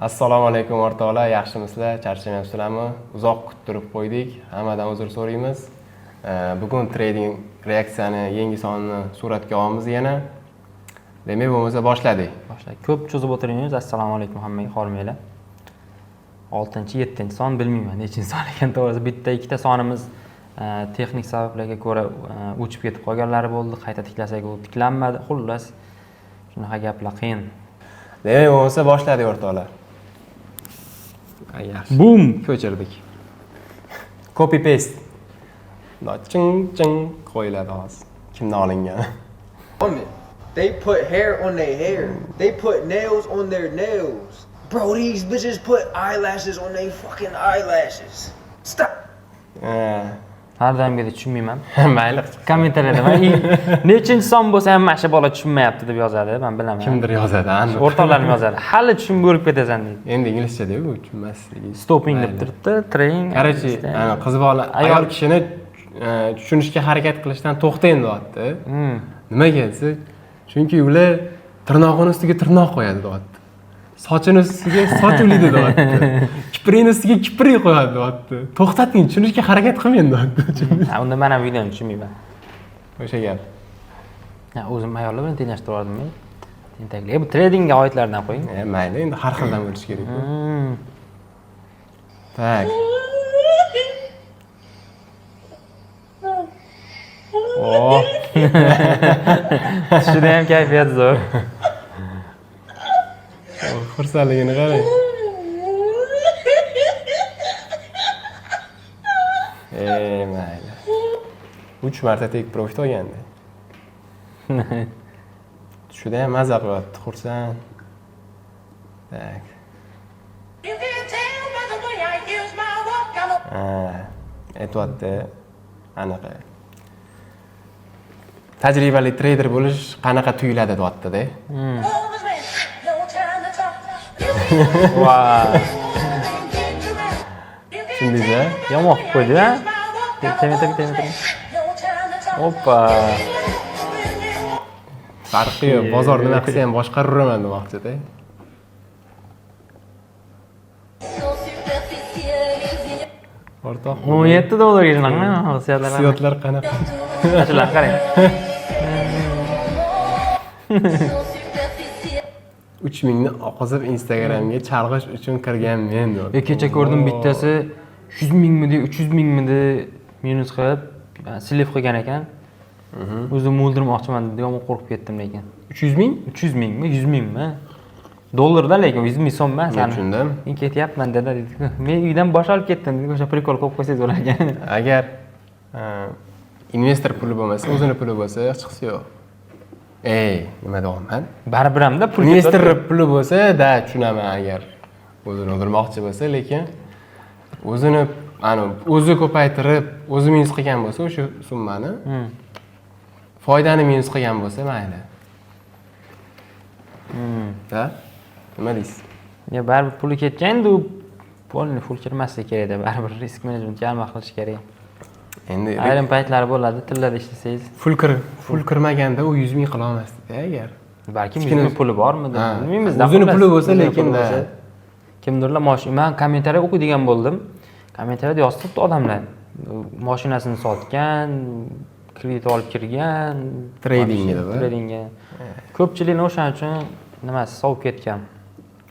Assalomu alaykum, o'rtoqlar, yaxshimisizlar? Charchamayapsizlarmi? Uzoq kuttirib qo'ydik. Hammadan uzr so'raymiz. Bugun trading reaksiyani yangi sonini suratga olamiz yana. Demak, bo'lmasa boshladik. Boshladik. Ko'p cho'zib o'tirmaymiz. Assalomu alaykum hammaga, hormanglar. 6, 7 son bilmayman, nechinchi son ekan to'g'risi. Bitta, ikkita sonimiz texnik sabablarga ko'ra o'chib ketib qolganlari bo'ldi. Qayta tiklasak u tiklanmadi. Xullas, shunaqa gaplar qiyin. Demak, bo'lmasa boshladik, o'rtoqlar. Yaxshi. Bum! Ko'chirdik. Copy paste. Ching ching qo'yiladi hozir. Kimdan olingan? Woman. They put hair on their hair. They put nails on their nails. Bro, these bitches put eyelashes on their fucking eyelashes. Stop. Har doimgidek tushunmayman. Mayli. Kommentariyada man nechinchi son bo'lsa ham mana shu bola tushunmayapti deb yozadi, men bilaman. Kimdir yozadi, aniq. O'rtoqlarim yozadi. Hali tushunmay o'lib ketasan deydi. Endi inglizchada bu tushunmasligi. Stopping deb turibdi, trading. Короче, ana qiz bola, ayol kishini tushunishga harakat qilishdan to'xtang deyapti. Nimaga desa, chunki ular tirnog'ini ustiga tirnoq qo'yadi deyapti. Sochini ustiga soch ulaydi deyapti. Kiprigini ustiga kiprik qo'yadi deyapti. To'xtating, tushunishga harakat qilmang deyapti. Ha, unda men ham videoni tushunmayman. O'sha gap. Ha, o'zim ayollar bilan tenglashtirib yubordim men. Tentaklik. Bu tradingga oidlardan qo'ying. Mayli, endi har xildan bo'lishi kerak. Так. Oh, Tushida ham kayfiyat zo'r. Xursandligini qarang. Mayli. 3 marta take profit olgandi. Tushida ham maza qilyapti, xursand. Так. Ha, aytyapti anaqa. Tajribali treyder bo'lish qanaqa tuyuladi deyapti-da. Vau. Tushundingiz-a? Yomon qilib qo'ydi-a. Temetr, temetr. Oppa. Farqi yo'q, bozor nima qilsa ham boshqaraveraman demoqchi-da. O'rtoq, 17 dollarga shunaqa hissiyotlar. Hissiyotlar qanaqa? Shular qarang. 3000 ni oqizib Instagramga chalg'ish uchun kirgan men dedi. Kecha ko'rdim bittasi 100 mingmidi, 300 mingmidi minus qilib, slip qilgan ekan. O'zimni o'ldirmoqchiman dedi, yomon qo'rqib ketdim lekin. 300 ming? 300 mingmi, 100 mingmi? Dollarda lekin 100 ming so'm emas. Men tushundim. Men ketyapman dada dedi. Men uydan bosh olib ketdim dedi. O'sha prikol qo'yib qo'ysangiz bo'lar ekan. Agar investor puli bo'lmasa, o'zini puli bo'lsa, hech yo'q. Ey, nima deyapman? Baribir hamda pul Investor puli bo'lsa, da tushunaman agar o'zini o'ldirmoqchi bo'lsa, lekin o'zini ana o'zi ko'paytirib, o'zi minus qilgan bo'lsa, o'sha summani foydani minus qilgan bo'lsa, mayli. Da? Nima deysiz? Ya baribir puli ketgan endi u polni pul kirmasligi kerakda, baribir risk menejmentga amal qilish kerak. Endi ayrim paytlar bo'ladi, tillada ishlasangiz. Pul kirmaganda u 100 ming qila olmasdi agar. Balkim 100 ming puli bormidi? Bilmaymiz. O'zini puli bo'lsa lekin da. Kimdirlar men kommentariy o'qiydigan bo'ldim. Kommentariyada yozibdi odamlar. Mashinasini sotgan, kredit olib kirgan, Tradingga deb, a? Tradingga. Ko'pchilikni o'shaning uchun nimasi sovib ketgan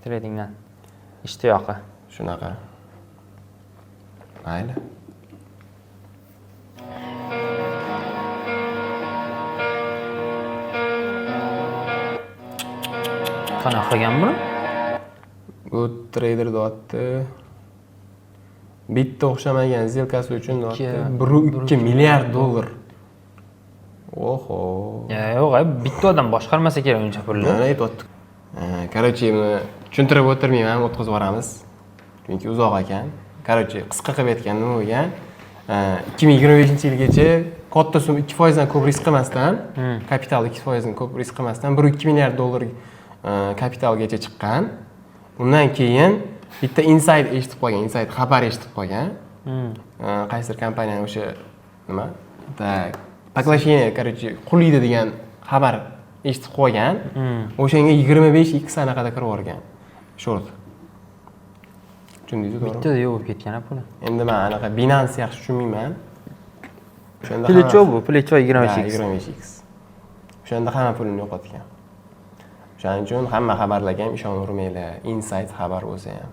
tradingdan. Ishtiyoqi. Shunaqa. Mayli. Qanaqa qilgan buni? Bu treyder deyapti. Bitta o'xshamagan сделкasi uchun deyapti. 1.2 milliard dollar. Oho. Ya yo'q, bitta odam boshqarmasa kerak uncha pulni. Mana aytyapti. Короче, buni tushuntirib o'tirmayman, o'tkazib yuboramiz. Chunki uzoq ekan. Короче, qisqa qilib aytganda nima bo'lgan? 2025-yilgacha katta summa 2% dan ko'p risk qilmasdan, kapital 2% dan ko'p risk qilmasdan 1.2 milliard dollar kapitalgacha chiqqan. Undan keyin bitta inside eshitib qolgan, inside xabar eshitib qolgan. Qaysidir kompaniyani o'sha nima? Так, поглощение, короче, qulaydi degan xabar eshitib qolgan. O'shanga 25x anaqada kirib yuborgan. Short. Tushundingiz, to'g'rimi? Bittada yo'q bo'lib ketgan puli. Endi men anaqa Binance yaxshi tushunmayman. O'shanda Плечо bu, плечо 25x. 25x. 25x. O'shanda hamma pulini yo'qotgan. O'shaning uchun hamma xabarlarga ham ishonavermanglar. Inside xabar bo'lsa ham.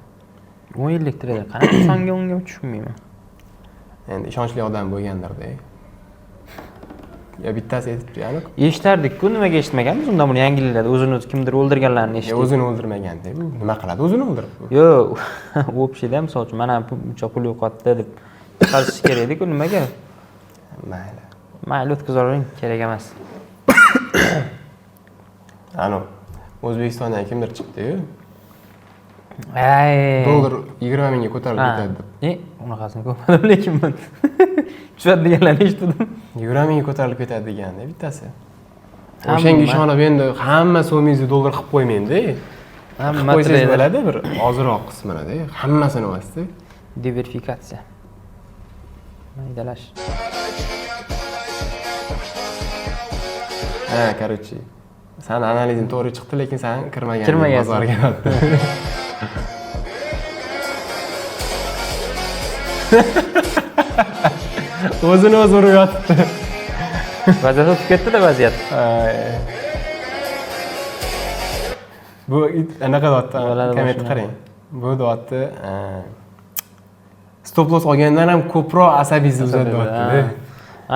10 yillik treyder qanaqa songa unga tushunmayman. Endi ishonchli odam bo'lgandir-da. Yo bittasi aytibdi, aniq. Eshitardik-ku, nimaga eshitmaganmiz undan buni yangiliklarda o'zini o'zi kimdir o'ldirganlarini Yo, eshitdik. o'zini o'ldirmaganda. Bu nima qiladi o'zini o'ldirib? Yo'q, общий da misol uchun mana buncha pul yo'qotdi deb chiqarish kerak edi-ku, nimaga? Mayli. Mayli, o'tkazavering, kerak emas. Ano, O'zbekistondan kimdir chiqdi-yu. Ay. Dollar 20 mingga ko'tarilib Ha. ketadi deb. Unaqasini ko'rmadim, lekin men tushadi deganlarni eshitdim. 20 mingga ko'tarilib ketadi deganda bittasi. Hamma- O'shanga ishonib endi hamma so'mingizni dollar qilib qo'ymangda. Hamma Qilib qo'ysangiz treyder. bo'ladi bir ozroq qismini-da, hammasini emasda. Diversifikatsiya. Maydalash. Ha, короче, san analizing to'g'ri chiqdi, lekin san kirmagan Kirmagansan. bozorga. O'zini o'zi urib yotibdi. Vaziyat o'tib ketdi-da vaziyat. Ay. Bu anaqa deyapti, Bo'ladi komment boshini. qarang. Bu deyapti, stop loss olgandan ham ko'proq asabingizni buzadi deyapti.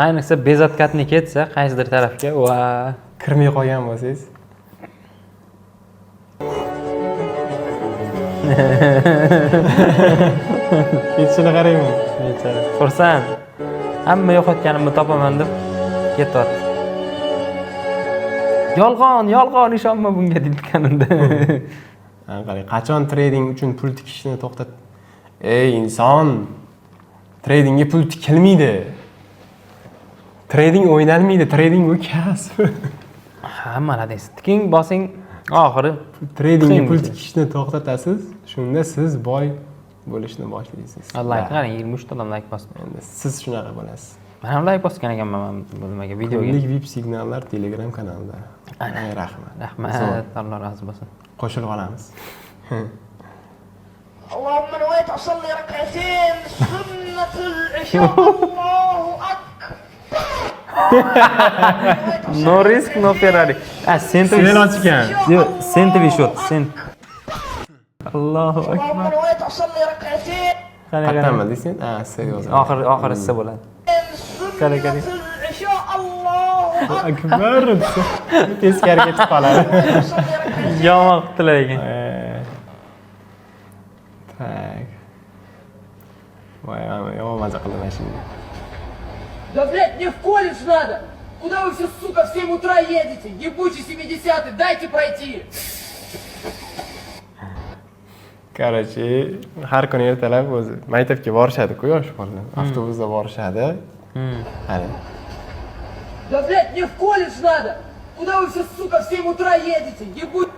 Ayniqsa безоткатный ketsa qaysidir tarafga va Kirmay qolgan bo'lsangiz. Ketishini qarangmi? Bechora. Xursand. Hamma yo'qotganimni topaman deb ketyapti. Yolg'on, yolg'on, ishonma bunga deyotganimda. Ha, qarang, qachon trading uchun pul tikishni to'xtat. Ey inson, tradingga pul tikilmaydi. Trading o'ynalmaydi, trading bu kasb. Ha, молодец. Tiking, bosing, oxiri Tradingga Tiking pul bitta. tikishni to'xtatasiz, shunda siz boy bo'lishni boshlaysiz. Like qarang, 23 ta odam like bosdi. Endi siz shunaqa bo'lasiz. Men ham like bosgan ekanman man bu nimaga videoga. Kunlik VIP signallar Telegram kanalida. Ay, rahmat. Rahmat, Zo'r. Alloh rozi bo'lsin. Qo'shilib olamiz. اللهم نويت أصلي ركعتين سنة العشاء الله أكبر. No risk, no Ferrari. Ah, sent Sel ochgan. Yo'q, sentовый счет, sent. Allohu اللهم akbar. نويت أصلي ركعتين Qarang, qarang. Qayerdanmi deysan? Ha, sel yozadi. Oxiri oxirisi bo'ladi. Qarang, qarang. سنة العشاء الله Akbar. Teskari ketib qoladi. أصلي ركعتين Yomon qildilar ekan. Так. Voy, yomon maza qildim mana shunga. Да, блядь, мне в колледж надо! Куда вы все, сука, в 7 утра едете? Ебучий 70-й, дайте пройти! Короче, har kuni ertalab o'zi maktabga borishadi-ku yosh bolalar. Avtobusda borishadi. Qani. Да, блядь, мне в колледж надо! Куда вы все, сука, в 7 утра едете? Ебучий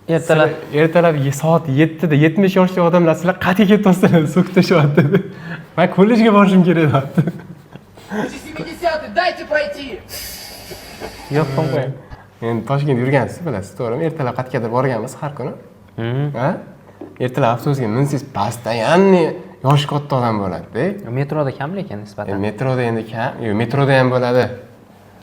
Ertalab Ertalab soat 7 da 70 yoshli odamlar sizlar qayerga ketyapsizlar so'kib tashyapti. Men kollejga borishim kerak deyapti. 70-й, дайте пройти! yo'q qo'yib qo'ying. Endi Toshkentda yurgansiz, bilasiz, to'g'rimi? Ertalab qayergadir borganmiz har kuni. Ha? Ertalab avtobusga minsangiz, постоянный yoshi katta odam bo'ladi-da. Metroda kam lekin nisbatan. Metroda endi kam, yo'q, metroda ham bo'ladi.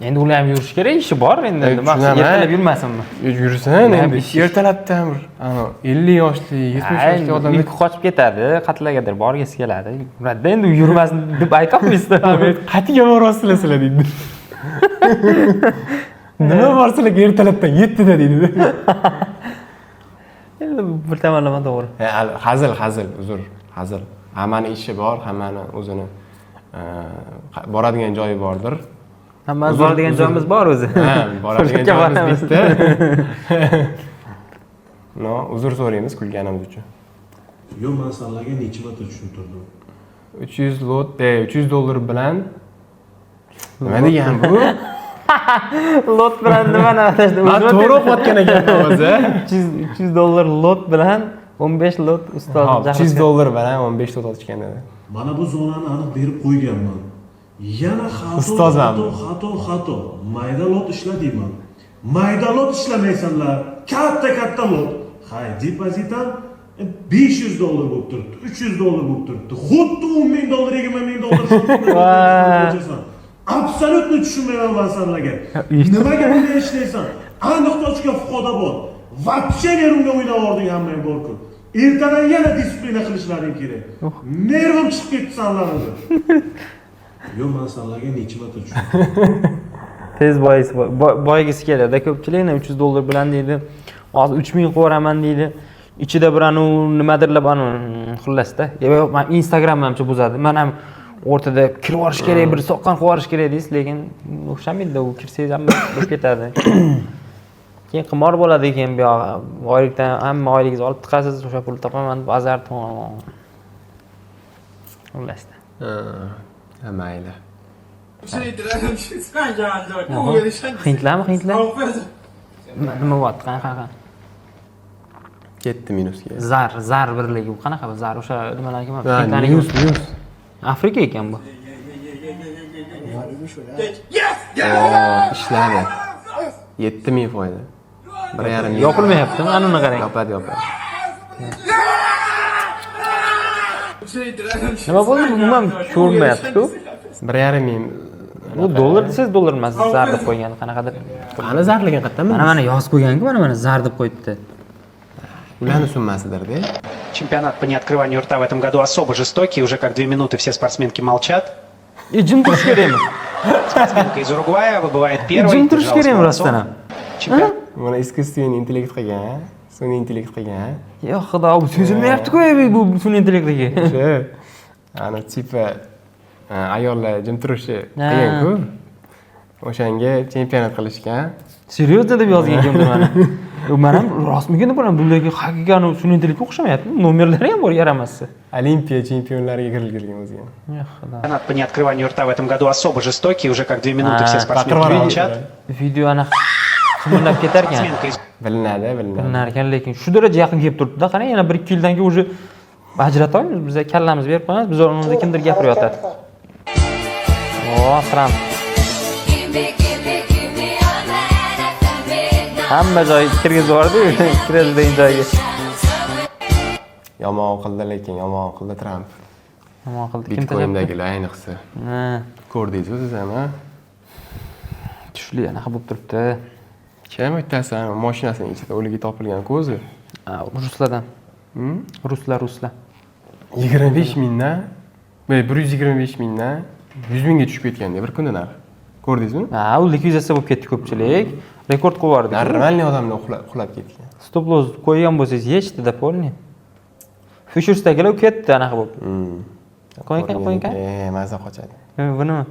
Endi ular ham yurishi kerak, ishi bor endi. Nima Tushunaman. ertalab yurmasinmi? Yursin Ular ham endi. Ertalabdan bir ana 50 yoshli, 70 yoshli odamlar Uyqu qochib ketadi, qatlargadir borgisi keladi. Yuradida endi yurmasin deb aytolmaysiz. Qayerga boryapsizlar sizlar deydi. Nima bor sizlarga ertalabdan 7 da deydi. Endi bir tomonlama to'g'ri. Hazil, hazil, uzr, hazil. Hammani ishi bor, hammani o'zini boradigan joyi bordir. Hammamiz Uzr, boradigan uzr. joyimiz bor o'zi. Ha, boradigan O'sha joyimiz boramiz. bitta. No, uzr so'raymiz kulganimiz uchun. Yo'q, man sizlarga necha marta tushuntirdim. 300 lot, 300 dollar bilan nima degan bu? Lot bilan nimani adashdim? Man to'g'ri o'qiyotgan ekanman o'zi. 300 dollar lot bilan 15 lot ustoz Hop, 300 dollar bilan 15 lot ochgan edi. Mana bu zonani aniq berib qo'yganman. Yana xato, Ustoz ham. xato, xato, xato. Mayda lot ishla deyman. Mayda lot ishlamaysanlar. Katta katta lot. Hay, depozit ham 500 dollar bo'lib turibdi, 300 dollar bo'lib turibdi. Xuddi 10 ming dollar, 20 ming dollar Va. Абсолютно tushunmayman man sanlarga. Nimaga bunday ishlaysan? Aniq точка входа bor. Вообще nervimga o'ynab yubording hammang borku. Ertadan yana дисциплина qilishlaring kerak. Nervim chiqib ketdi sanlarni. Yo'q, man sanlarga necha marta tushundim. Tez boyisi, boygisi keladi ko'pchilik. 300 dollar bilan deydi, hozir 3000 qilib yuboraman deydi, ichida bir anavi nimadirlar, anavi, xullasda. Yo'q, man Instagram hamcha buzadi. Man ham o'rtada kirib yuborish kerak, bir soqqan qilib yuborish kerak deysiz, lekin o'xshamaydi u. Kirsangiz hamma bo'lib ketadi, keyin qimor bo'ladi. Keyin buyog'i oylikdan hamma oyligingizni olib tiqasiz, o'sha pulni topaman deb azart, xullasda. Ha, mayli. Hindlarmi, hindlar? Nima bo'lyapti? Qanaqa, qanaqa? Ketdi minusga. Zar, zar birligi, bu qanaqa bu zar? O'sha nimalarniki? Ha, Hindlarniki? News, news. Afrika ekan bu. Oo, ishladi. 7000 foyda. 1,5 ming. Yopilmayaptimi? Ana uni qarang. Yopadi, yopadi. Nima bo'ldi? Umuman ko'rinmayapti-ku. 1,5 ming. Bu dollar desangiz, dollar emas, zar deb qo'ygan qanaqadir. Qani zarligini qayerdan Mana. bilasiz? Mana, yozib qo'ygan-ku, mana, mana, zar deb qo'yibdi. Ularni summasidir-da. Чемпионат по неоткрыванию рта в этом году особо жестокий. Уже как 2 минуты все спортсменки молчат. E, jim turish kerakmi? Спортсменка из Уругвая выбывает первой. Jim turish Держалась kerakmi молодцом. rostdan ham? Чемпион Mana, искусственный интеллект qilgan, sun'iy intellekt qilgan. Yo xudo, bu sezilmayapti-ku bu sun'iy intellektligi. O'sha ana типа ayollar jim turishi qiyin-ku. O'shanga chempionat qilishgan. Серьезно deb yozgan kimdir mana. Yo, man ham rostmikin deb o'yladim. Bularga haqiqatan sun'iy intellektga o'xshamayapti. Nomerlari ham bor yaramasi. Olimpiya chempionlariga kirilgan o'ziga. Yo xudo. Чемпионат по неоткрыванию рта в этом году особо жестокий. Уже как 2 минуты А, все спортсменки baqirib молчат. Video anaqa qimirlab ketar ekan. Спортсменка из Bilinadi, bilinadi. Bilinar ekan, lekin shu daraja yaqin kelib turibdi-da. Qarang, yana 1-2 yildan keyin уже ajrata olmaymiz. Biz kallamizni berib qo'yamiz, biz o'rnimizda kimdir gapiryotadi. O, Tramp. Hamma joy kirgizib yubordi-yu, kiradi degan joyga. Yomon qildi lekin, yomon qildi Tramp. Yomon qildi. Kim tashlabdi? Bitcoin'dagilar ayniqsa. Ha, Ko'rdingiz siz ham, ha? tushli anaqa bo'lib turibdi. Kim bittasi ana mashinasining ichida o'ligi topilgan-ku o'zi. Ha, ruslardan. Ruslar, ruslar. 25 mingdan, 125 mingdan 100 mingga tushib ketganda bir kunda narx. Ko'rdingizmi? Ha, u likvidatsiya bo'lib ketdi ko'pchilik. Rekord qo'yib yubordi. Нормальный odamlar uxlab ketgan. Stop loss qo'ygan bo'lsangiz, yechdida полный. Futuresdagilar ketdi anaqa bo'lib. Qo'ying, qo'ying. E, maza qochadi. Bu nima?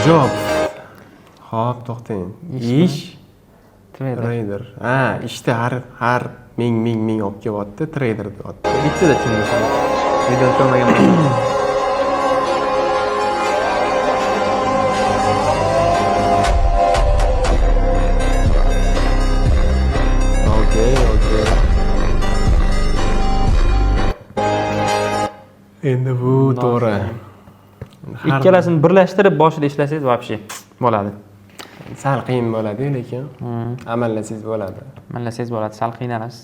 Job. Xo'p, to'xtang. Ish. Trader. Trader. Ha, ishda har ming ming ming olib kelyapti, trader deyapti. Bittada tushundim. Videoni ko'rmagan. Okey. Endi bu to'g'ri. Ikkalasini birlashtirib boshida ishlasangiz вообще bo'ladi. Sal qiyin bo'ladi, lekin amallasangiz bo'ladi. Amallasangiz bo'ladi, sal qiynalasiz.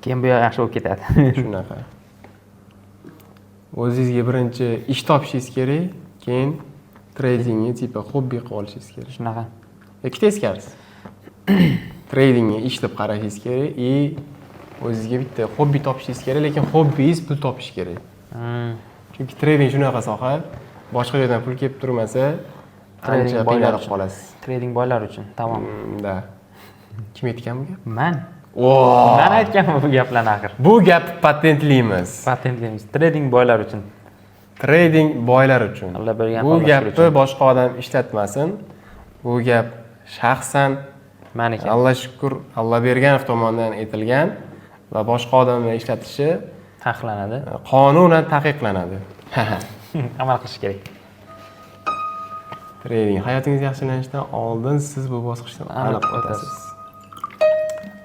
Keyin bu yoq yaxshi bo'lib ketadi. Shunaqa. O'zingizga birinchi ish topishingiz kerak, keyin tradingni типа hobbi qilib olishingiz kerak. Shunaqa. Yoki teskarisi. Tradingga ish deb qarashingiz kerak и o'zingizga bitta hobbi topishingiz kerak, lekin hobbingiz pul topish kerak. Chunki trading shunaqa soha, boshqa joydan pul kelib turmasa, Trading ancha boylar qiynalib uchun. qolasiz. Trading boylar uchun. Tamom. Да. Kim aytgan bu gap? Man. Oo! Man aytganman bu gaplarni axir. Bu gap patentlaymiz. Patentlaymiz. Trading boylar uchun. Trading boylar uchun. Alloh bergan Bu Alloh gapni uchun. boshqa odam ishlatmasin. Bu gap shaxsan Maniki. Alloh shukur Alloberganov tomonidan aytilgan va boshqa odamlar ishlatishi Taqiqlanadi. Qonunan taqiqlanadi. Amal qilish kerak. Trading hayotingiz yaxshilanishidan oldin siz bu bosqichdan Aniq aniq o'tasiz. o'tasiz.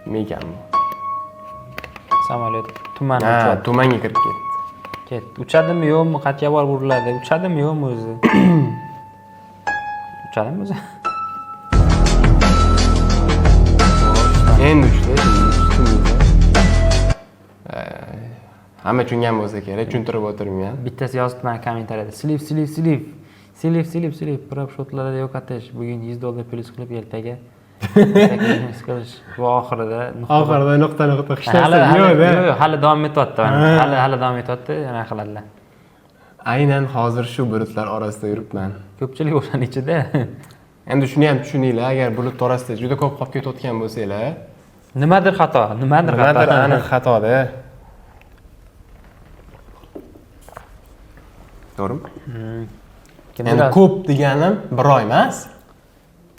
Nima ekan bu? Samolyot tuman Ha, uchyapti. tumanga kirib ketdi. Ketdi. Uchadimi yo'qmi? Qayerga borib uriladi? Uchadimi yo'qmi o'zi? Uchadimi o'zi? Endi uchdi, endi uchdi. Hamma tushungan bo'lsa kerak, tushuntirib o'tirmayman. Bittasi yozibdi mana kommentariyada: слив, слив, слив, слив, слив, слив, prop shotlarda yo'qotish, bugun 100 dollar plyus qilib, ertaga minus qilish va oxirida nuqta. Oxirida nuqta, nuqta, hech Hali narsa hali yo'q. Yo'q, hali davom etyapti mana. Hali davom etyapti, yana qiladilar. Aynan hozir shu bulutlar orasida yuribman. Ko'pchilik o'shani ichida. Endi shuni ham tushuninglar, agar bulut orasida juda ko'p qolib ketayotgan bo'lsanglar, nimadir xato, nimadir nimadir xato. Aniq xatoda. To'g'rimi? Kimdir Endi ko'p deganim bir oy emas.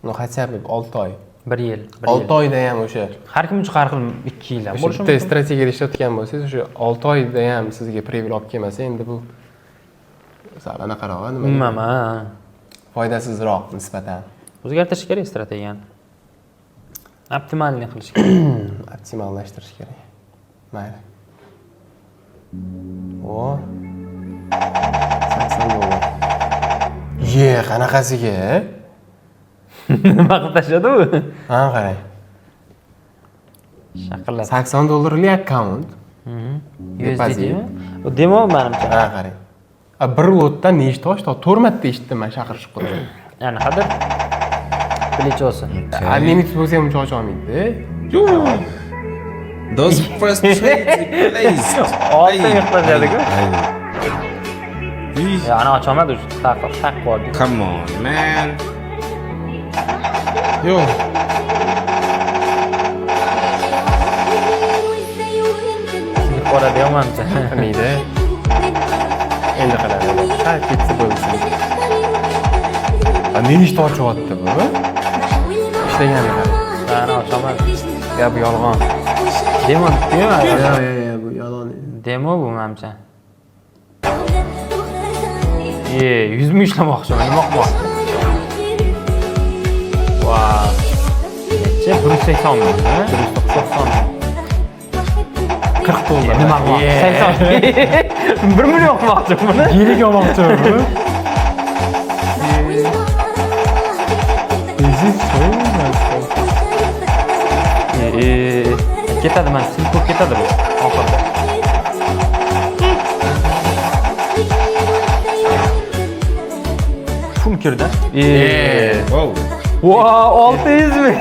Ну, хотя бы 6 oy. Bir yil, bir 6 yil. oyda ham o'sha Har kim uchun har xil, 2 yil ham o'sha bo'lishi bitta mumkin. Strategiyada ishlayotgan bo'lsangiz, o'sha 6 oyda ham sizga прибыль olib kelmasa, endi bu sal anaqaroq, nima deydi? Umuman, ha. Foydasizroq nisbatan. O'zgartirish kerak strategiyani, оптимальный qilish kerak. Optimallashtirish kerak. Mayli. O. 80 dollar. Ye, qanaqasiga? Nima qilib tashladi u? Ha, qarang. Shaqillab. 80 dollarlik akkaunt. Depozit. USDTmi u? Demo, manimcha. Ha, qarang. A, bir lotdan nechta ochdi? To'rt marta eshitdim man shaqirish qilib. Anaqadir плечо si. Unlimited bo'lsa ham uncha ocha olmaydi. Those first trades he placed. Oltin yiqitadi-ku. Ay. Yo, ana ocholmadi уже, taqib taqib yubordi. Come on, man. Yo'q. Silib yuboradi manimcha. Qilmaydi. Endi qiladi. Ha, ketsa bo'lsin. A, nechta ochyapti bu? Ishlagani qara. Ana ocholmadi. Ya, bu yolg'on. Demo. Demo. Yo'q, yo'q, yo'q, bu yolg'on. Demo bu, manimcha. E, 100 ming ishlamoqchi, nima qilmoqchi? Vau, necha? 180 ming, 190 ming. 40 dollar. Nima qilmoqchi? 81 million qilmoqchi buni. Yirik olmoqchi bu. Bizi. E, ketadi mana, silib bo'lib ketadi bu oxirida. Pul kirdi. E. Wow. Vau, 600 ming.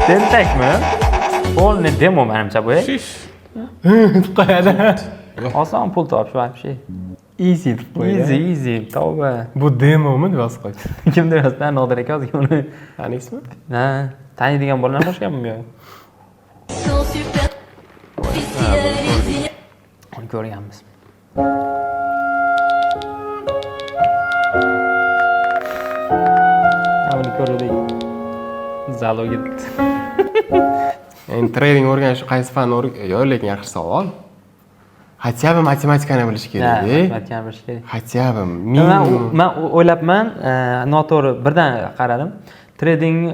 Tentakmi? Полный demo, manimcha, bu. Sheesh. Qo'yadi. Oson pul topish вообще. Easy deb qo'yadi. Easy, easy, tavba. Bu demomi deb yozib qo'ydi. Kimdir yozdi, Nodir aka yozgan uni. Taniysizmi? Ha, taniydigan bolalar qo'shganmi yo'q? Uni ko'rganmiz. Ha, buni ko'rdik. Zaloga. Endi trading o'rganish, qaysi fanni yo'q, lekin yaxshi savol. Хотя бы matematikani bilish kerak. Matematikani bilish kerak. Хотя бы Man minimum. Man o'ylabman, noto'g'ri birdan qaradim. Tradingni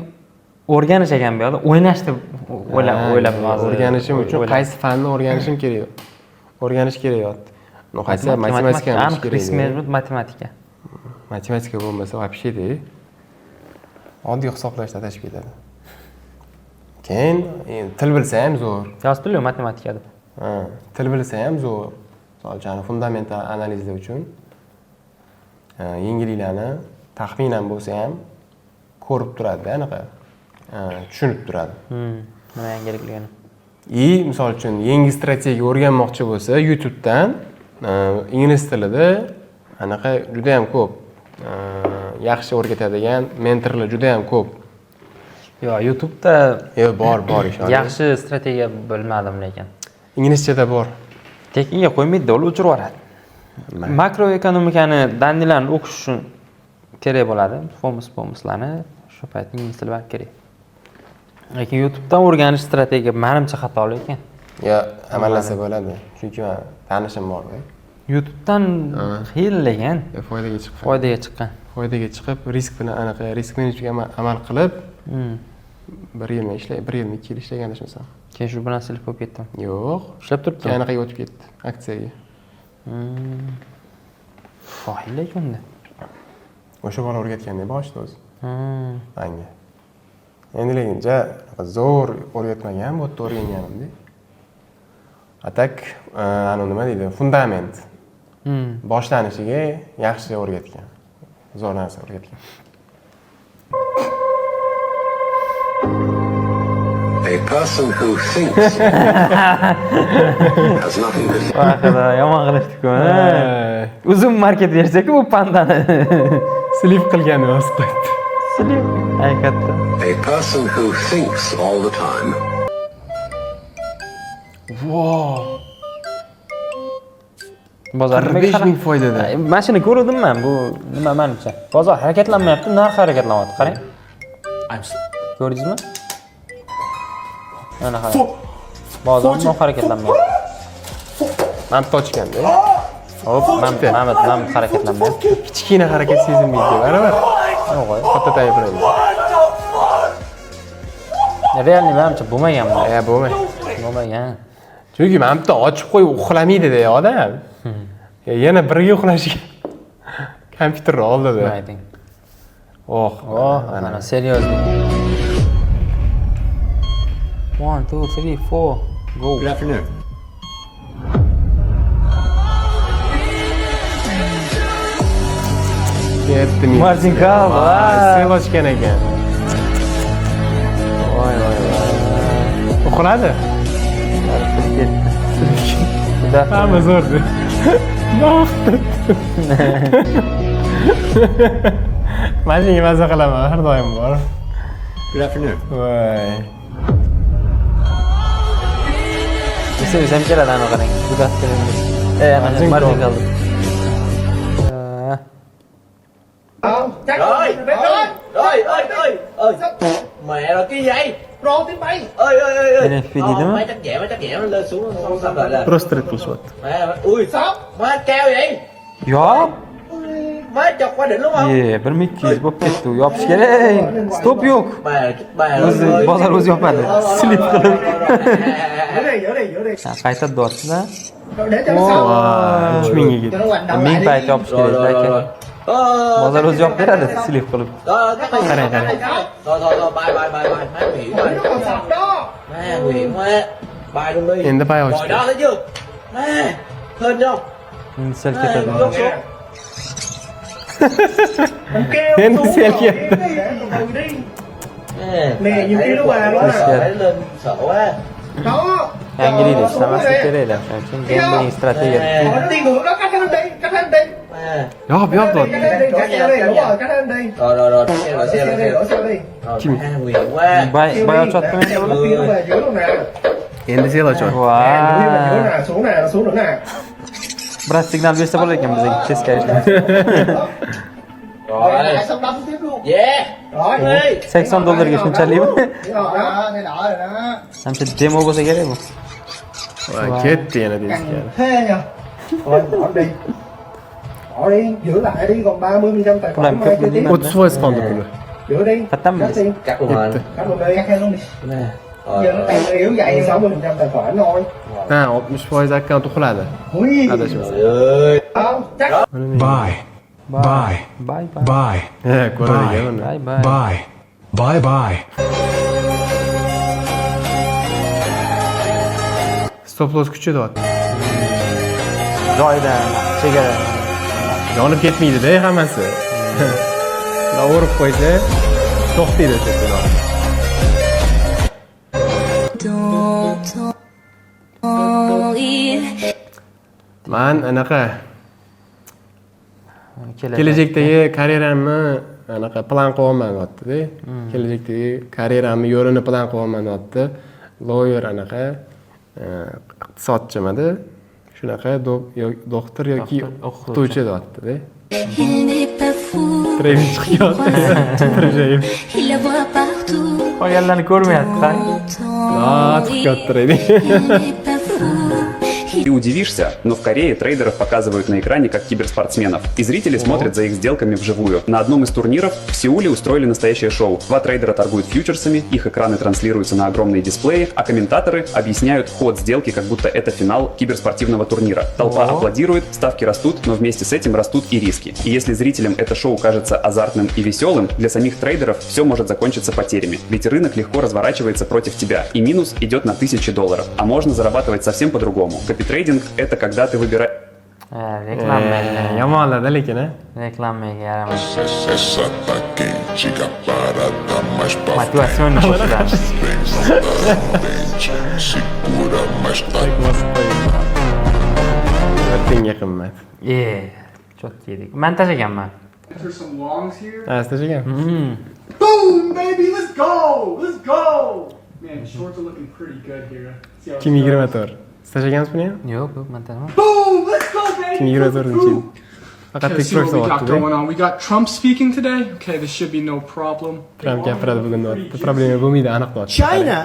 o'rganish ekan bu yoqda, o'ynash deb o'ylab Ha, o'ylabman hozir. O'rganishim uchun O'ylab. Qaysi fanni o'rganishim kerak? O'rganish kerak deyapti. Ну, хотя бы matematikani bilish Aniq kerak. Risk management, matematika. Matematika bo'lmasa, вообще de oddiy hisoblashda adashib ketadi. Keyin endi til bilsa ham zo'r. Yozibdilar matematika deb. Ha, til bilsa ham zo'r. Misol uchun, fundamental analizlar uchun yengilliklarni taxminan bo'lsa ham ko'rib turadi, anaqa tushunib turadi. Nima yangilikligini. И misol uchun, yangi strategiya o'rganmoqchi bo'lsa, YouTubedan ingliz tilida anaqa juda ham ko'p, yaxshi o'rgatadigan mentorlar juda ham ko'p. Yo'q, YouTube'da Yo'q, bor, bor, ishoning. Yaxshi strategiya bilmadim lekin. Inglizchada bor. Tekinga qo'ymaydi, ular o'chirib yuboradi. Makroekonomikani данный larni o'qish uchun kerak bo'ladi. Fomus pomuslarni shu payt ingliz tili baribir kerak. Lekin YouTube'dan o'rganish strategiya manimcha xato lekin. Yo, amallasa bo'ladi. Chunki man tanishim bor. YouTube'dan qiyin lekin Foydaga chiqqan. Foydaga chiqqan. Foydaga chiqib, risk bilan, anaqa risk menejmentga amal qilib, bir yilmi ishlay, bir yilmi, 2 yil ishlagan adashmasam. Keyin shu bilan слив bo'lib ketdim. Yo'q. Ishlab turibdi. Keyin anaqaga o'tib ketdi, aksiyaga. Foyda lekin unda. O'sha bola o'rgatganda boshida o'zi. Manga. Endi lekin ja zo'r o'rgatmagan, bu yerda o'rganganimda. А так, anavi nima deydi, fundament boshlanishiga yaxshi o'rgatgan, zo'r narsa o'rgatgan. A person who thinks has nothing to Voy xudo, yomon qilishdi-ku. Uzum market bersa-ku bu pandani. Слив qilgan yozib qo'yibdi. Слив. Ay katta. A person who thinks all the time Wow. Bozor 45 000 foydada. Mana shuni ko'rdim men, bu nima manimcha. Bozor harakatlanmayapti, narx harakatlanyapti. Qarang. Ko'rdingizmi? Mana qarang. Bozor umuman harakatlanmayapti. Mana bitta ochganda. Hop, mana harakatlanmayapti. Kichkina harakat sezilmaydi, baribir. Yo'q, Katta time frame. Реальный manimcha bo'lmagan bu. E, bo'lmaydi. Bo'lmagan. Chunki mana bitta ochib qo'yib uxlamaydi-da odam. Yana birga uxlashga kompyuter oldida. Nima ayting? Oh, Oh, mana серьезный. 1 2 3 4 go. Good afternoon. Ketdi minus. Margin call, Voy, voy. sell ochgan ekan. Voy, voy, voy. Uxladi. Ketdi. Hamma zo'rdi. Yo'q. Mana shunga maza qilaman, har doim bor. Good afternoon. Voy. Desa ham keladi, ana qarang. Good afternoon. E, ana Margin margin call. call. Rồi, rồi, ơi, ơi, ơi. Mẹ rồi cái gì? Rồi tiếng bay. Ơi, ơi, ơi, ơi. NFP deydimi? Má chắc nhẹ nó lên xuống không sao lại là. Просто trade qilishyapti. Mẹ, ui, má cao vậy? Yop. Má chọc qua đỉnh đúng không? Ye, 1200 bo'lib ketdi. U yopish kerak. Stop yo'q. Bà, bà O'zi bozor o'zi yopadi. Слив qilib. Giữ đi, giữ đi, giữ đi. Ha, qayta deyapti-da. Rồi để cho nó xong. Voy, 3000 ga Cho ketdi. nó hoành đầu lại Ming đi. payt yopish Rồi, kerak rồi, rồi, aka. rồi. Ờ, Bozor o'zi yopib beradi, слив qilib. Rồi, cắt đi. Qarang, qarang. Thôi, thôi, thôi, bye, bye, bye, bye. Má nguy hiểm Nó rồi. còn sập đó. Má nguy hiểm quá. Bye luôn đi. Endi buy Rồi ochdi. đó thấy chưa? Má, hên không? Endi sell Má, ketadi. rớt xuống. Mình kêu Endi xuống sell rồi, ketdi. để từ từ đi. Nè, Nè, nhiều khi nó qua đó Sợ thấy lên sợ quá. Đó. Yangilikda Rồi, xuống ishlamaslik rồi nè. kerak o'shaning uchun gambling strategiya. Rồi, nó đi ngược đó, cắt lên đi, cắt lên đi. Má. Yop, yop Cắt lên đi, cắt lên đi, đúng rồi, cắt lên đi. Rồi rồi rồi, xe rồi xe Xe rồi đi, xe đổ rồi. xe đi. Rồi, má nguy hiểm quá. Buy buy ochyaptimi endi bular? Nó về dưới luôn nè. Endi sell ochyapti. Nè, dưới về dưới Voy. nè, xuống nè, xuống nữa nè. Biroz signal bersa bo'lar ekan bizga teskari ishlash. Rồi. Lại xong đâm tiếp luôn. Yeah. Rồi. Đi. 80 dollarga shunchalikmi? Đó, này đỏ rồi đó. Manimcha demo bo'lsa kerak bu. Voy, ketdi yana teskari. Thế nhờ. Thôi bỏ đi. Bỏ đi, giữ lại đi, còn 30% tài khoản Ulan mai ko'p chơi tiếp. 30% qoldi puli. Giữ đi. Qayerdanmi? Cắt đi. Cắt luôn rồi. Cắt luôn đi, cắt hết luôn đi. Nè. Rồi. Giờ nó tăng yếu vậy 60% tài khoản thôi. Ha, 60% akkaunt uxladi. Ui. Adashmasam. Trời ơi. Không, chắc Buy. Buy. Buy buy. Buy. Ha, ko'radi ekan uni. Buy buy. Buy. Buy buy. Stop loss kuchi deyapti. Joyida, chegara. Yonib ketmaydi-da hammasi. Bundoq urib qo'ysa, to'xtaydi o'sha yerda. Dans ton rire. Man anaqa Kelajak. kelajakdagi karyeramni anaqa plan qilyapman deyapti-da. Kelajakdagi karyeramni yo'lini plan qilyapman deyapti. Lawyer anaqa iqtisodchimidi? Shunaqa doktor yoki Doktor, o'qituvchi. o'qituvchi deyapti-da. Il n'est pas fou. Trading chiqyapti. Tirjayib. Il la voit partout. Qolganlarni ko'rmayapti, qarang. Dans ton Ah, chiqyapti rire. trading. Il n'est pas fou. Ты удивишься, но в Корее трейдеров показывают на экране как киберспортсменов, и зрители смотрят за их сделками вживую. На одном из турниров в Сеуле устроили настоящее шоу. Два трейдера торгуют фьючерсами, их экраны транслируются на огромные дисплеи, а комментаторы объясняют ход сделки, как будто это финал киберспортивного турнира. Толпа аплодирует, ставки растут, но вместе с этим растут и риски. И если зрителям это шоу кажется азартным и веселым, для самих трейдеров все может закончиться потерями, ведь рынок легко разворачивается против тебя, и минус идет на тысячи долларов. А можно зарабатывать совсем по-другому. Копитрейдинг – это когда ты выбираешь Ha, reklama. Yomonlarda lekin, a. Reklamaga yaramaydi. Motivatsion qo'shiqlar. Tenga qimmat. E, cho'tki edik. Man tashlaganman. Ha, siz tashlagan? Boom, baby, let's go! Let's go! Man, shorts are looking pretty good here. See how it 2024. Siz tashlagansiz buni ham? Yo'q, yo'q, man tashlamadim. Boom, let's go, baby! 2024-yil. Faqat Okay, let's see what tekshirib we got solyapti-da. going on. We got Trump speaking today. Okay, this should be no problem. Tramp gapiradi bugun deyapti. Problema bo'lmaydi aniq deyapti. China.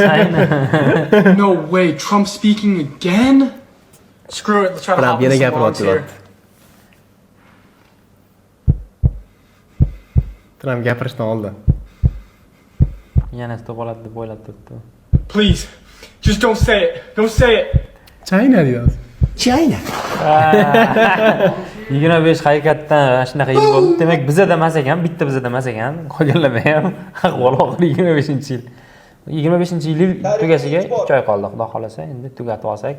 China. No way, Trump speaking again? Screw it, let's try to Trump hop in yana some longs gapiryapti here. deyapti. Tramp gapirishdan oldin. Yana stop oladi deb o'ylab turibdi. Please, just don't say it. Don't say it. China deydi hozir. China. 25 haqiqatdan mana shunaqa yil bo'ldi. Demak, bizada emas ekan, bitta bizada emas ekan. Qolganlarda ham ahvol og'ir 25-yil. 25-yil tugashiga 3 oy qoldi, xudo xolasa. Endi tugatib olsak,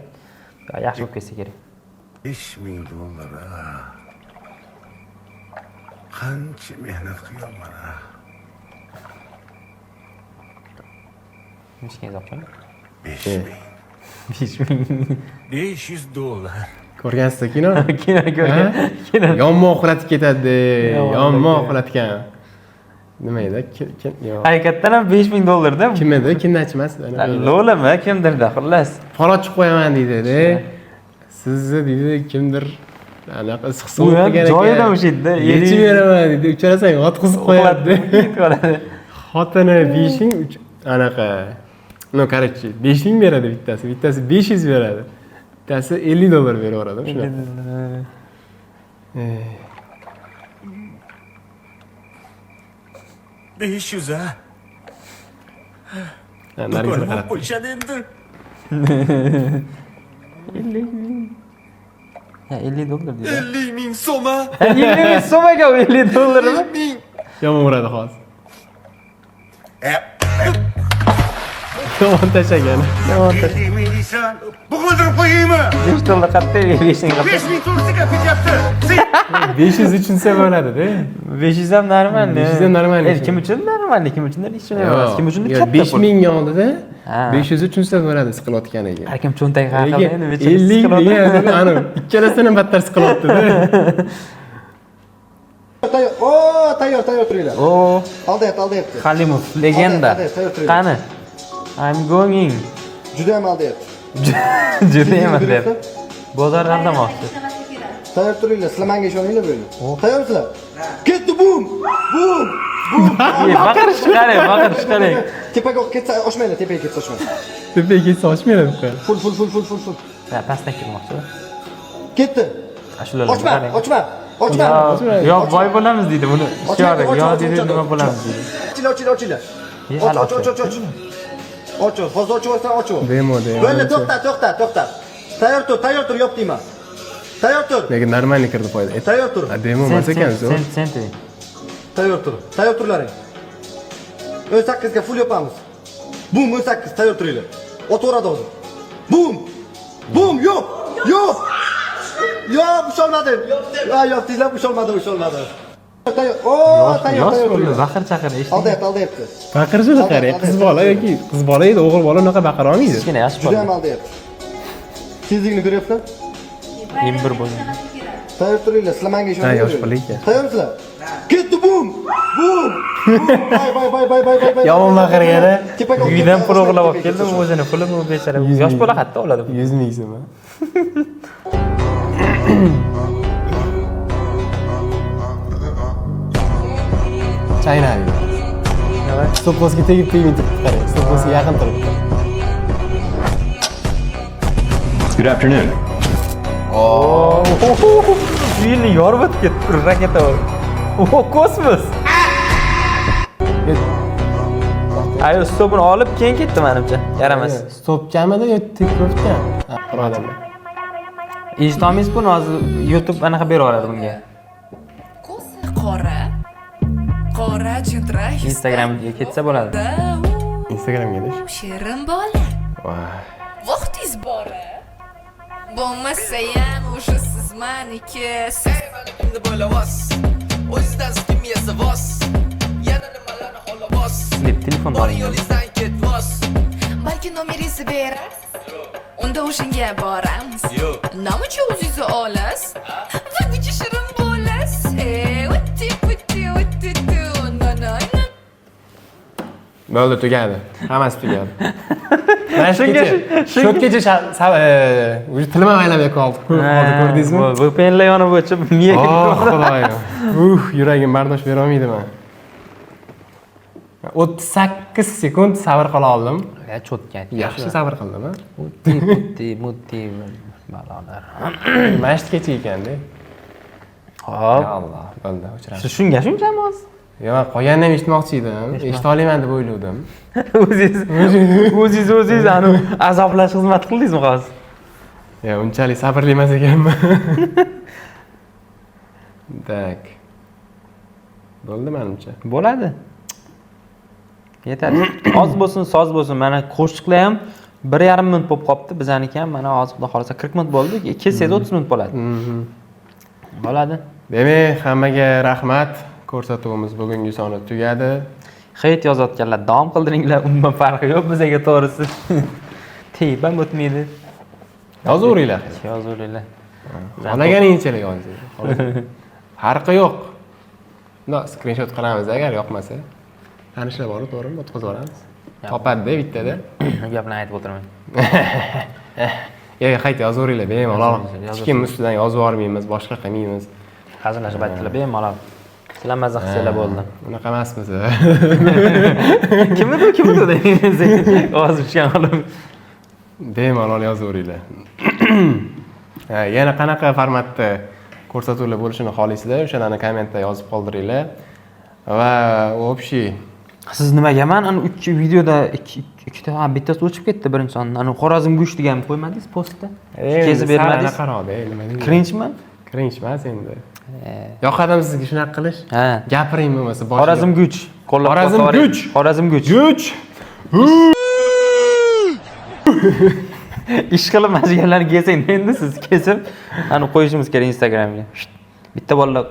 yaxshi bo'lib ketsa kerak. 5000 dollar a. Qancha mehnat qilganman a. Nechga hisobchi? 5000. 5000. 500 dollar. Ko'rgansiz kino? Kino ko'rgan. Kino. Yomon uxlatib ketadi. Yomon Yomon uxlatgan. uxlatgan. Nima edi? Kim? Yo'q. Haqiqatdan ham 5000 dollarda. Kim edi? Kimdan emas? Lolami kimdirda, xullas. Pora ochib qo'yaman deydi. Sizni deydi kimdir anaqa issiq U sovuq ham qilgan ekan. joyidan ushlaydi-da. Yechib beraman deydi. Uchalasang yotqizib qo'yadi. Ketib qoladi. Xotini 5000 anaqa. Ну, короче, 5000 beradi bittasi, bittasi 500 beradi. Bittasi 50 dollar beraveradi shunaqa. 500 a. Ha, nariga qarab. Qo'yishadi endi. 50 ming. Ya 50 dollar deydi. 50 ming so'm a. 50 ming so'm ekan, 50 dollarmi? Yomon uradi hozir. Yomon tashlagan. 50 ming deysan. Bo'g'ildirib qo'yaymi? 5 dollar qayerda, 5 ming qayerda? 5400 gap ketyapti. 500 uchunsa bo'ladi-da. 500 ham normal. 500 ham normal. Endi kim uchun normal, kim uchundir hech nima emas. Kim uchundir Yo'q, katta pul. 5000 oldida Ha. 500 uchunsa bo'ladi siqilayotganiga. Har kim cho'ntagi har xil Lekin endi bechora 50 siqilyapti. degan ani ikkalasidan ham battar siqilyapti-da. Tayyor. O, tayyor, tayyor turinglar. O, Aldayapti, aldayapti. Halimov legenda. Aldayapti, tayyor turinglar. Qani? I'm going. Juda ham aldayapti. Juda ham aldayapti. Bozor aldamoqchi. Tayyor turinglar, sizlar menga ishoninglar bo'ldi. Tayyorsizlar? Ketdi, bum! Bum! Bum! Baqirish qarang, baqirish qarang. Tepaga ketsa oshmanglar, tepaga ketsa oshmanglar. Tepaga ketsa oshmaydi bu qo'l. Full, full, full, full, full, full. Ha, pastdan kirmoqchi. Ketdi. Ashulalarni Ochma, qarang. ochma, ochma. Yo, boy bo'lamiz deydi buni. Ochma, Shiori, ochma, yo ochma, deydi ochma, nima ochma. bo'lamiz deydi. Ochinglar, ochinglar, ochinglar. Ye, Och, hali och, och, och, och. Och, och. Hozir ochib olsang, ochib ol. Demo, demo. Bo'ldi, to'xta, to'xta, to'xta. Tayyor tur, tayyor tur, yop deyman. Tayyor tur. Lekin нормальный kirdi foyda. Tayyor tur. Ha, demo emas ekan, zo'r. Sent, sent. Tayyor tur. Tayyor turlaring. 18 ga full yopamiz. Bum, 18 tayyor turinglar. Otaveradi hozir. Bum! Bum, yo'q! Yo'q! Yo'q, usholmadim. Ha, yopdinglar, usholmadi, usholmadi. Tayyor. O, tayyor, Yosh tayyor bo'ldi, turinglar. baqir chaqir eshiting. Aldayapti, aldayapti. Baqirishini qarang, qiz bola yoki qiz bola edi, o'g'il bola unaqa baqira olmaydi. Kichkina yosh Juda ham bola. aldayapti. Tezlikni ko'ryapsizlar? 21 bo'lgan. Tayyor turinglar, sizlar menga Ha, ishoninglar. yosh bola ekan. Tayyormisizlar? Ketdi, bum! Bum! Bum! Bay bay bay bay bay bay bay. Yomon baqirgan, a? Tepaga Uydan pul o'g'irlab olib tepaga keldi, ketsa o'zini puli bu bechora. 100 Yosh ming. bola qayerda oladi? 100 ming so'm. A? China deydi. Stop lossga tegib tegmay turibdi, qarang. Stop lossga yaqin turibdi. Good afternoon. Uyini yorib o'tib ketdi raketa. O, kosmos. Ayo, stopini olib keyin ketdi menimcha. Yaramas. Stopkamidi yo take profitga? Birodarlar. Eshitolmaysiz buni hozir, YouTube anaqa berib yuboradi bunga. Qora. Qora jintra. Instagramga ketsa bo'ladi. Instagramga deb. Shirin bola. Voy. Vaqtingiz bor. Bo'lmasayam o'sha siz maniki. O'zingizdan kim yesa vos. Yana nimalarni xohlavos. Deb telefon oling. Balki nomeringizni berasiz. Unda o'shanga boramiz. Nima uchun o'zingizni olasiz? Va necha shirin bo'lasiz. E, utti putti utti tu. No no no. Bo'ldi, tugadi. Hammasi tugadi. Mana shu kecha, shu kecha уже tilim ham aylanmay qoldi. Ko'rib qoldi, ko'rdingizmi? VPNlar yonib o'chib, miyaga Oh, xudoyim. Yuragim bardosh bera olmaydi man. 38 sekund sabr qila oldim. Ya, cho'tga. Yaxshi sabr qildim, a? Mutti, mutti, mutti balolar. Mana shu kecha ekanda. Hop. Ya Alloh, bo'ldi, o'chiramiz. Shunga shunchami hozir? Yo'q, man qolganini ham eshitmoqchi edim. Eshita olaman deb o'ylovdim. O'zingiz anu azoblash xizmat qildingizmi hozir? Yo, unchalik sabrli emas ekanman. Так. Bo'ldi menimcha. Bo'ladi. Yetadi. Oz bo'lsin, soz bo'lsin. Mana qo'shiqlar ham 1,5 minut bo'lib qolibdi. Bizaniki ham mana hozir xudo xohlasa 40 minut bo'ldi. Kelsangiz 30 minut bo'ladi. Bo'ladi. Demak, hammaga rahmat. Ko'rsatuvimiz bugungi soni tugadi. Hate yozayotganlar davom qildiringlar, umuman farqi yo'q bizga to'g'risi. Tegib ham o'tmaydi. Yozaveringlar. Yozaveringlar. Xohlaganingizchalik yozing. Farqi yo'q. No, skrinshot qilamiz agar yoqmasa. Tanishlar bor, to'g'rimi? O'tkazib yuboramiz. Topadi-da bittada. Gaplarni aytib o'tirmang. Yo'q, qayta yozaveringlar, bemalol. Hech kim ustidan yozib yubormaymiz, boshqa qilmaymiz. Hazillashib aytdilar, bemalol. Sizlar maza qilsanglar bo'ldi. Unaqa emasmiz. Kim edi, kim edi? Ovoz tushgan olib. Bemalol yozaveringlar. Yana qanaqa formatda ko'rsatuvlar bo'lishini xohlaysizlar, o'shalarni kommentda yozib qoldiringlar. Va общий Siz nimaga man ana 3 videoda ikkita, ha, bittasi o'chib ketdi birinchi sonda. Ana Xorazm go'sht deganni qo'ymadingiz postda? Kesib bermadingiz. Anaqaroqda, nima deydi? Cringe-mi? Cringe emas endi. Yoqadimi sizga shunaqa qilish? Ha. Gapiring bo'lmasa boshiga. Xorazm guch. Qo'llab Xorazm quvvatlaring. guch. Xorazm guch. Guch. Ish qilib mana shu gaplarni kelsang endi siz kesib ani qo'yishimiz kerak Instagramga. Bitta bolalar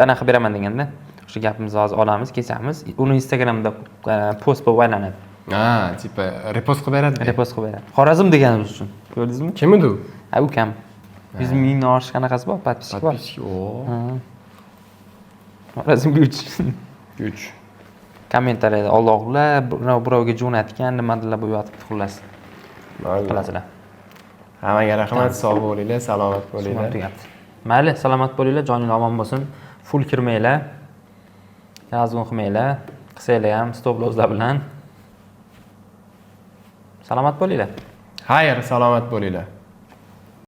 anaqa beraman deganda o'sha gapimizni hozir olamiz, kesamiz. Uni Instagramda post bo'lib aylanadi. Ha, типа repost qilib beradi. Repost qilib beradi. Xorazm deganimiz uchun. Ko'rdingizmi? Kim edi u? Ha, ukam. 100 mingdan oshiq anaqasi bor, подписчик bor. Подписчик, o. Xorazm guch. Guch. Kommentariyada Allohlar birovga jo'natgan nimadirlar bo'lib yotibdi xullas. Qilasizlar. Hammaga rahmat, sog' bo'linglar, salomat bo'linglar. Tugabdi. Mayli, salomat bo'linglar, joninglar omon bo'lsin. Full kirmanglar. Razgon qilmanglar. Qilsanglar ham stop losslar bilan. Salomat bo'linglar. Xayr, salomat bo'linglar.